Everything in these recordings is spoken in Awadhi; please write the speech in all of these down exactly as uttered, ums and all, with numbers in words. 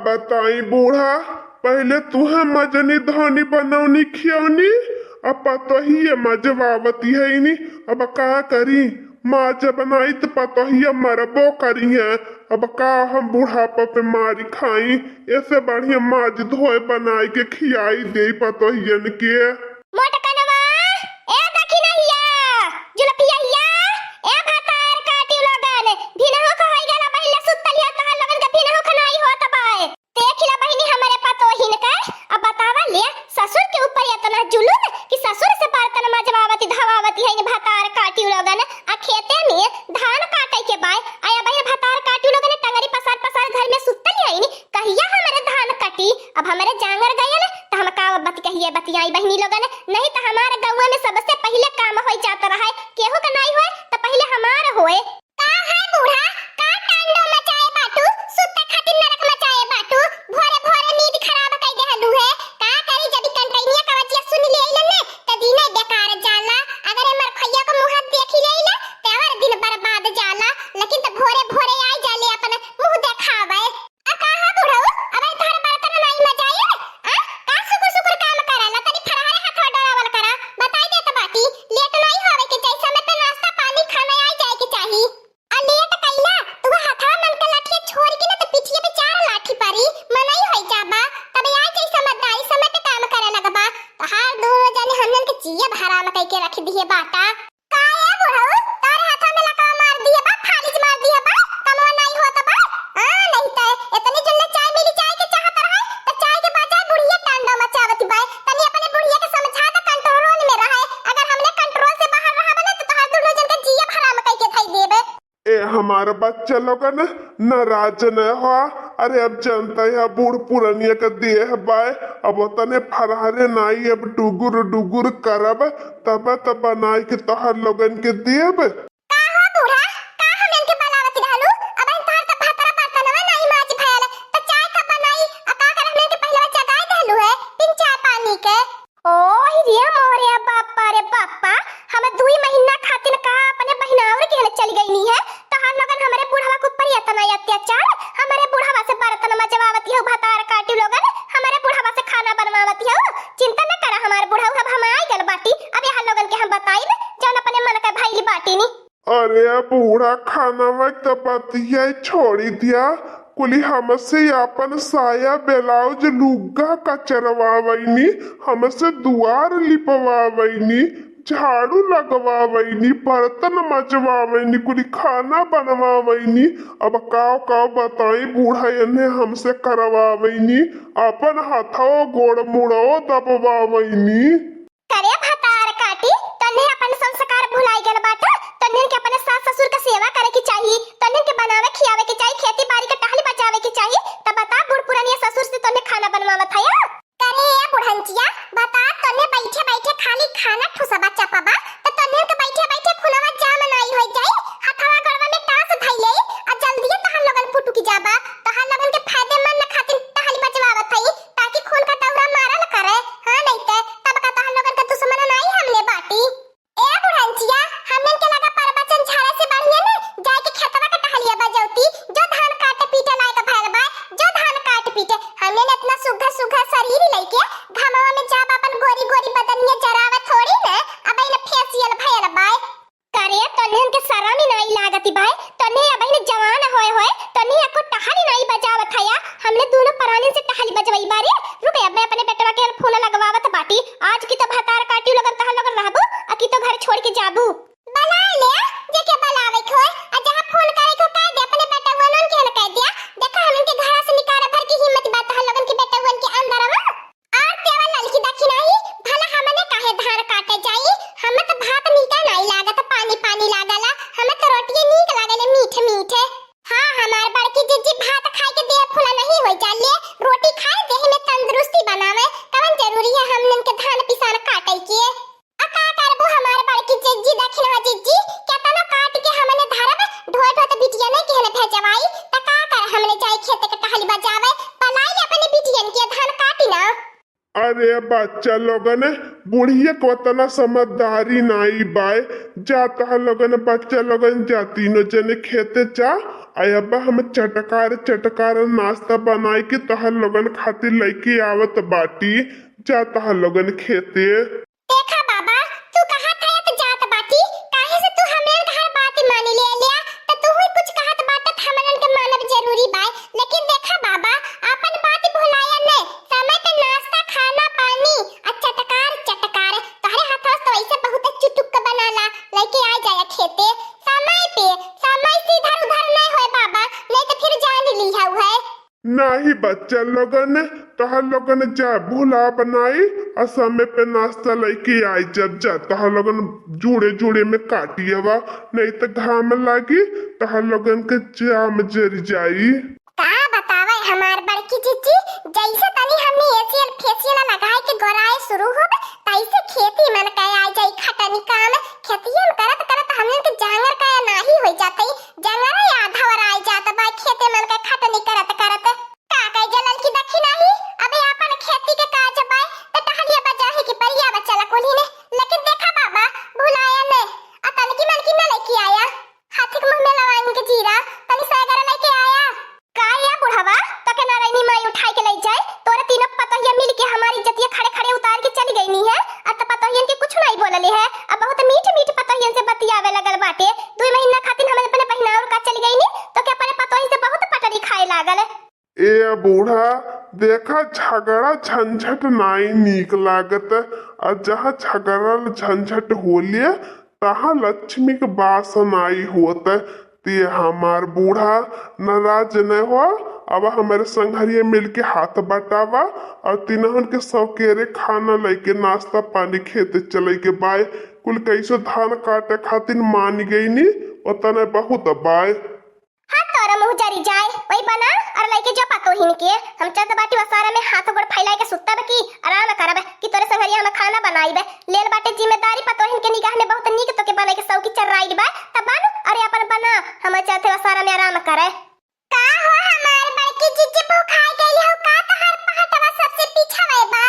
बताई बूढ़ा, पहिले तुहे मजनी धौनी बनौनी खियौनी, अब पतोहिए मजवावती है नी। अब का करी, माज बनाई त पतोहिया मरबो करी है। अब का हम बुढ़ापा पे मारी खाई, ऐसे बढ़िया माज धोए बनाई के खियाई दे पतोहियन के। मोटकनवा, ए दखिनहिया, जुलपियहिया, ए भतार काटी लोगन, भिनहु क होई गला, पहिले सुतल हिया, तोहर लोगन के भिनहु क नाई होत बाय। देख ला बहिनी हमरे पतोहिन का, अब बतावा ले, ससुर के ऊपर इतना जुलुम कि ससुर से बर्तन मजवावती धवावती है इन भतार काटी लोगन, आ खेते में धान काटे के बाय, आ या बहिन भतार काटी लोगन टंगरी पसार पसार घर में सुतल है नी, कहिया हमरे धान कटी? अब हमरे जांगर गयल, त हम का बत कहिए बतियाई बहिनी लोगन, नहीं त हमार गौवा में सबसे पहिले काम होई जात रहा है, केहू का नाई होए त पहिले हमार होए। का है बूढ़ा, का तांडव मचाए बाटू, सुत्ते खातिर नरक मचाए बाटू, भोरे भोरे नींद खराब कई देहलू है। का करी, जब ई कंटैनिया का बतिया सुन ले अइलन ने, त दिने बेकार जाला। अगर ए मरखैया का मुँह देख ले अइले, त और दिन बर्बाद जाला। लेकिन त भोरे भोरे आई जाले अपन मुँह देखावे। आ का है बुढ़ऊ, अबे तोहर बर्तन नाई मजाइल? आ? का सुकुर सुकुर काम करला? तनी फरहरे हथवा डोरावल करा। बताई देत बाटी, लेट नाई होवे के चाही, समय पे नाश्ता पानी खाना आई जाए के चाही। आ लेट कइला, तू हथवा मन के लाठिया छोड़ के ना त पिठिया पे चार लाठी परी, मनई होई जाबा। तबे आई जाई समझदारी, समय पे काम करे लगबा। तोहार दोनों जने हमनन के जियब हराम कइके रख दिहे बाटा। का ए बुढ़ऊ, तोरे हाथवा में लकवा मार दिहे बा, फालिज मार दिहे बा, कमवा नाई होत बा? आ, नहीं त इतनी जल्दी चाय मिली, चाय के चाहत रहे, त चाय के बजाय बुढ़िया तांडव मचावत बा। तनी अपने बुढ़िया के समझा दे, कंट्रोल में रहे। अगर हमने कंट्रोल से बाहर रहब ना, त तोहार दुनो जन के जियब हराम कइके धई देबे। ए हमार बच्चा लोगन, नाराज न हो। अरे अब जनता है बूढ़ पुरनिया के देह बाय, अब ओतने फरहरे नाई, अब डुगुर डुगुर करब, तब त बनाई के तोहर लोगन के देब। का हो बूढ़ा, का हमन के बलावत रहलू? अब इन तोहर त भतरा बर्तनवा नाई माज भयल, त चाय का बनाई, आ का कर हमन के पहिले जगाई देलू है, बिन चाय पानी के। ओही रे मोरे बापा रे बापा, हम दुई महीना खातिर का अपने बहिनाउर के चल गईनी है, तोहार लोगन हमरे बुढ़वा के ऊपर इतना अत्याचार, हमरे बुढ़वा से बर्तन मजवावती हो, भतार काटी लोगन, हमरे बुढ़वा से खाना बनवावती हो। चिंता न करा हमार बुढ़ऊ, अब हम आई गल बाटी, अब यहाँ लोगन के हम बताइब जौन अपने मन का भइल बाटी नी। अरे बूढ़ा, खानवा के त बतिया छोड़ी दिया, कुली हमसे आपन साया ब्लाउज लुग्गा कचरवावैनी, हमसे दुआर लिपवावैनी, झाड़ू लगवावैनी, बर्तन मजवावैनी, कुली खाना बनवावैनी। अब काव काव बताई बूढ़ा, एन्हे हमसे करवावैनी, आपन हाथो गोड़ मुड़ो दबवावैनी। करे भतार काटी, तन्हे अपन संस्कार भुलाई गल बाटे, तन्हे के अपने सास ससुर के सेवा करे के चाही, तन्हे के बनावे खियावे के चाही, खेती बारी के टहली बजावे के चाही। तब बता बूढ़ पुरानिया ससुर से तन्हे खाना बनवावत है या? करे ए बुढ़ंचिया, बता तन्हे बैठे बैठे खाली खाना ठुसबा चपबा, त तन्हे के बैठे बैठे खुनवा जाम नाई होई जाई, हथवा गड़वा में टास धई ले, आ जल्दिए तहन लगन पुटुकी जाबा, तहन लगन के फायदेमंद खातिर टहली बजवावत हई, ताकि खून का दौरा मारल करे। हाँ, नहीं ते तब का तहन लोगन के दुश्मन नाई हमने बाटी। ए बुढ़ंचिया, हमन के लगा प्रवचन झाड़े से बढ़िया ने जाए के खेतवा के टहलिया बजौती, जो धान काटे पीटे लायक भयल बा, जो धान काट पीटे। हमन इतना सुघर सुघर शरीर लइके घमवा में जाब अपन गोरी गोरी बदनिया जरावे थोड़ी ने, अब इन फेसियल भयल बा। करे, तोन्हन के शरम ही नाई लागत बाय, तोन्हे अबहिन जवान होए होए, तोन्हे एको टहल ही नाई बजावत हया। हमने दोनों परानी से टहल बजवई बारे। रुके, अब मैं अपने बेटवा के फोन लगवावत बाटी। आज की तो भतार काटियो लगन तहन लगन रहबू, आ की तो घर छोड़ के जाबू। बला ले, जेके बलावे के होए, आ जहाँ फोन करे के होए, कह दे अपने बेटवन के हन कह दिया। देखा, हमन के घर से निकाले भर की हिम्मत बा तहन लगन के बेटवन के अंदर वा। और तेवा ललकी दखिनाही, भला हमने काहे धान काटे जाई? हमें तो भात नीका नाई लागत, पानी पानी लागला। हमें तो रोटिये नीक लागले मीठे मीठे। हाँ, हमार बड़की जिज्जी भात खाए के देह फूला नहीं होई जाले, रोटी खाए देह में तंदुरुस्ती बनावे। कवन जरूरी है हमनन के धान पिसान काटे के? आ का करबू हमार बड़की जिज्जी, दखिनवा जिज्जी, केतना काट के हमने धरब, ढोए ढोए तो बिटिया नहीं केहने भेजवाई, त का कर हमने जाई खेते के टहली बजावे, पलाई अपने बिटियन के धान काटी ना। अरे बच्चा लोगन, बुढ़िया को उतना समझदारी नाई बाय, जा तोहर लोगन बच्चा लोगन जा, तीनों जने खेते जा। आ अब हम चटकार चटकार नाश्ता बनाई के तोहर लोगन खातिर लइके आवत बाटी। जा तोहर लोगन खेते। देखा बाबा, तू कहत है त जात बाटी, काहे से तू हमरन के हर बात मानी ले लिया, त तू ही कुछ कहत बाटे त हमरन के मानब जरूरी बाय। लेकिन देखा बाबा, आपन बात भुलाया ने, समय पे नाश्ता, खाना, पानी, आ चटकार चटकार, तोहरे हाथवा से तो ऐसे बहुत चुटुक बनाला, लइके आ जाया खेते समय पे। समय से इधर उधर नहीं होए बाबा, नहीं तो फिर जान लिया है। नाही बच्चा लोगन, तोहर लोगन जा भुला बनाई, आ समय पे नाश्ता लइके आई जब जा, तोहर लोगन जुड़े जुड़े में काटियवा, नहीं तो घाम लागी, तोहर लोगन के जाम जर जाई। का बतावे हमार बड़की जीजी, जैसे तनी हमनी एसियल फेसियल लगाए के गोराए शुरू होब, तैसे खेती मन के आ जाई खटनी काम। खेतियन करत करत हमनी के जांगर का नाही हो जाते, जंगल आधा ओराई जात बा, खेते मन के खटनी करत करत। का कही जे ललकी दखिनाही, अबे आपन खेती के काज बा, त टहलिया बजाहे की परिया बचला कुल्ही ने। लेकिन देखा बाबा, भुलाया ने, आ तनकी मनकी न लेके आया। हाथी के मुंह में लवाइन के जीरा, तनी सैगरा लेके आया। का या बुढ़वा, तके नारायणी माई उठाई के ले जाए, तोरे तीनों पतोहिया मिल के हमारी इज्जतिया खड़े खड़े उतार के चली गई नी है। अब तो पतोहियन के कुछ नहीं बोलले है, अब बहुत मीठ मीठ पतोहियन से बतियावे लगल बाटे। दुई महीना खातिर हम अपने बहिना और का चली गई नी, तो के अपने पतोही से बहुत पटरी खाए लागल। ए बूढ़ा, देखा झगड़ा झंझट नाई नीक लागत, और जहाँ झगड़ा झंझट होले तहाँ लक्ष्मी के बास नाई होत। ते हमार बूढ़ा नाराज न हो, अब हमारे संघरिया मिल के हाथ बटावा और तिनहन के सौकेरे खाना लेके नाश्ता पानी खेते चले के बाय। कुल कैसो धान काटे खातिर मान गई नी, उतने बहुत बाय। हाँ, तोरा मुँह जरी जाए, वही बना और लेके जो पतोहिन के। हम चलत बाटी वसारा में हाथ गोड़ फैलाए के सुतब की आराम करब कि तोरे संघरिया हम खाना बनाइब। लेल बाटे जिम्मेदारी पतोहिन के निगाह में बहुत नीक तोके बने के सौकी चर्राइल बा, तब बन। अरे अपन बना, हम चलते वसारा में आराम करे। का हो हमार बड़की जीजी भुखाए गई हो का? तोहार पहटवा सबसे पीछा वे बा।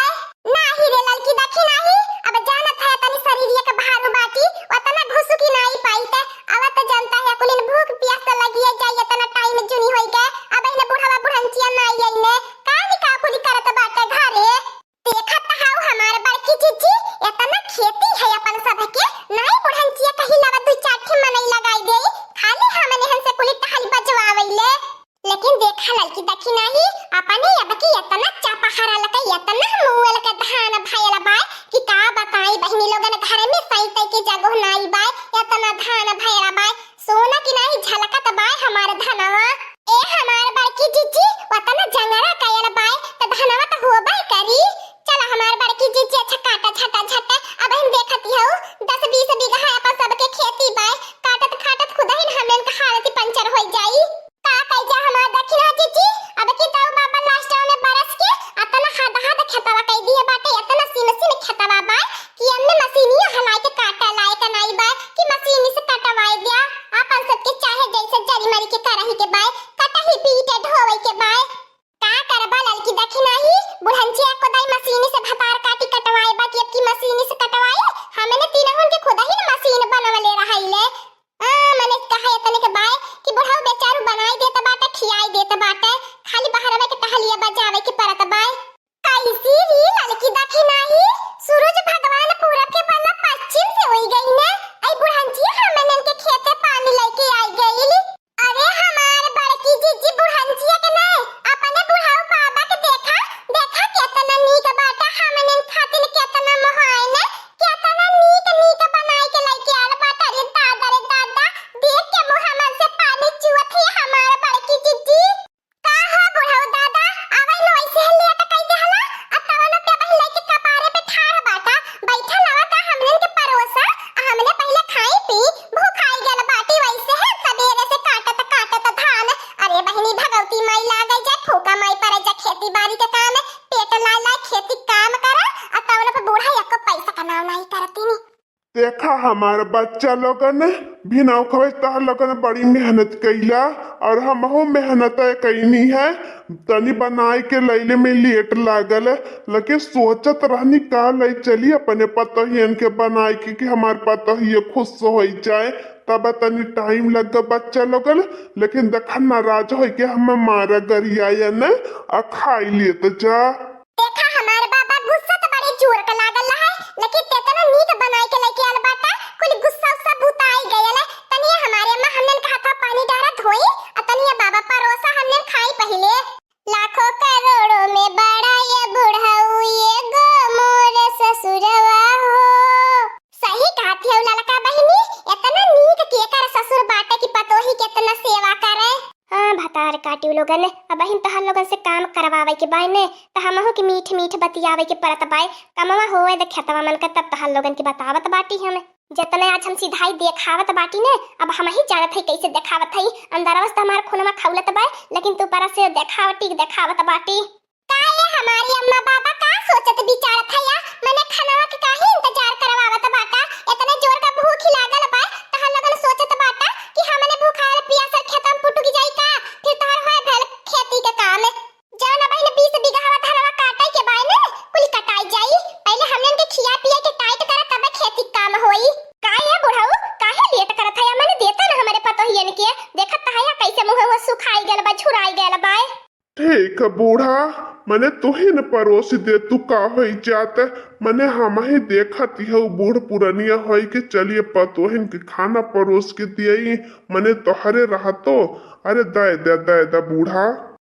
नाही रे ललकी दखिनाही, अब जानत है तनी शरीरिया के भारू बाटी, वतना घुसुकी नाही पाई ते। अब त जनता है कुलिन भूख पियास त लगिए जाई, इतना टाइम जुनी होई गए, अब इन्हें बुढ़वा बुढ़ंचिया नाही आईने, का निका कुली करत बाटे घरे। देखत हाउ हमार बड़की जीजी, इतना खेती है अपन सब के, नाही बुढ़ंचिया कहीं लवा दुई चार ठे मनई लगाई देई, खाली हमने हन से कुली टहल बजवावैले। लेकिन देखा ललकी दखिनाही, अपने अब की इतना चापा हरल के, इतना मुअल के धान भयल बाय कि का बताई बहिनी लोगन, घर में सैते के जगह नाई बाय, इतना धान भयल बाय। सोना की नाही झलकत बाय हमार धनवा। ए हमार बड़की जीजी, वतना जंगरा कयल बाय, त धनवा त होबे करी। चला हमार बड़की जीजी, अच्छा काटा झटा झटा, अब हम देखत हऊ दस बीस बीघा है अपन सबके खेती बाय, काटत काटत खुदहिन हमन के हालत पंचर होई जाई। का कही जा हमार दखिना जीजी, अब की ताऊ बाबा लास्ट में बरस के अतना हाथ हाथ खेतवा कई दिए बाटे, अतना सीम सीम खेतवा बा कि हमने मशीनिया हलाई के काटे लायक नाई बा कि मशीनी से कटवाई दिया। अपन सबके चाहे जैसे जरी मरी के करही के बाय, कटही पीटे ढोवे के बाय। का करबा ललकी दखिनाही, बुढ़ंचिया को दाई मशीनी से भतार काटी कटवाए बा कि अब की मशीनी से कटवाई, हमने तीनहुन के खुदहिन मशीन बनवले रहैले। आ, मने कहा इतने के बाय कि बुढ़ऊ बेचारू बनाई देत बाटे, खियाई देत बाटे, खाली बहरवे के टहलिया बजावे के परत बाय। कैसी री ललकी दखिनाही, सूरज भगवान पूरब के बदला पश्चिम से होई गई ने, आई बुढ़ंचिया हमनन के खेते पानी लेके आई गई। अरे हमार बड़की जीजी बुढ़ंचिया के नहीं, अपने बुढ़ऊ बाबा के देखा, देखा केतना नीक बाटा, हमनन खातिर केतना मोहाइन, केतना नीक नीक बनाई के लेके आल बाटा। रे दादा, रे दादा, देख के मुँह हमन से पानी चुअत है हमार बड़की जीजी। का हो बुढ़ऊ दादा, आवै न वैसे है लेट कई देहला, आ तवनो पे बहिन लेके कपारे पे ठाड़ बाटा, बैठा लावा का हमनन के परोसा, आ हमने पहिले खाई पी, भूखाई गल बाटी वैसे है सबेरे से काटत काटत धान। अरे बहिनी भगवती माई लागे जा, फूका माई परे जा खेती बाड़ी के काम, पेट लाए लाए खेती काम करा, आ तवनो पे बूढ़ा एको पैसा का नाव नहीं करती नी। देखा हमार बच्चा लोगन, भी ना खवाई, तहर लोगन बड़ी मेहनत कइला और हमहू मेहनत कइनी है। तनी बनाए के लैले में लेट लागल, लेकिन सोचत रहनी का लै चली अपने पतोहियन के बनाए के कि हमार पतोहिए खुश होइ जाए। तब तनी टाइम लग बच्चा लोगन, लेकिन देखा नाराज होइ के हम मारा गरियायन आ खाई लेत जा। देखा हमार बाबा गुस्सा त बड़े जोर के लागल रहे, लेकिन तेतना नीक बनाए के लेके आल बाटा, कुल गुस्सा उस्सा बुताई गयल। तनिया हमारे अम्मा हमनन का हाथा पानी डारा धोई, आ तनिया बाबा परोसा हमनन खाई पहिले। लाखों करोड़ों में बड़ा ये बुढ़ऊ, ये गो मोर ससुरवा हो। सही कहत हऊ ललका बहिनी, एतना नीक केकर ससुर बाटे कि पतोही केतना सेवा करे। हाँ, भतार काटी उ लोगन, अबहिन तोहर लोगन से काम करवावे के बाय ने, त हमहू के मीठ मीठ बतियावे के परत बाय। कमवा होवे दे खेतवा मन के, तब तोहर लोगन के बतावत बाटी हम। जतने आज हम सिधाई देखावत बाटी ने, अब हमही जानत हई कैसे देखावत हई। अंदरवा से त हमार खूनवा खौलत बाय, लेकिन तू परा से देखावटी देखावत बाटी। का ये हमारी अम्मा बाबा का सोचत विचारत है या? मने खानवा के काहे इंतजार करवावत बाटा? इतने जोर का भूख लागल बा, तहन लोगन सोचत बाटा कि हमने भूखायल पियासल खेतम पुटुक जाई का? फिर तहर होए भल खेती के काम। जौन अबहिन बीस बीघा हवा धनवा काटे के बाय ने, कुल कटाई जाई। पहले हमनन के खिया पिया के टाइट करा, तबे खेती के काम होई। का ये बुढ़ऊ, काहे लेट करत है? मने देता ना हमारे पतोहियन के, देखत तहया कैसे मुँह हुआ सुखाई गयल बा, झुराई गयल बा। ठीक बूढ़ा, मने तुही न परोस दे, तू का होई जात, मने हमही देखत हऊ बूढ़ पुरनिया होई के चलिए पतोहिन के खाना परोस के दियई, मने तोहरे रहतो। अरे दे दे, दे दे बूढ़ा।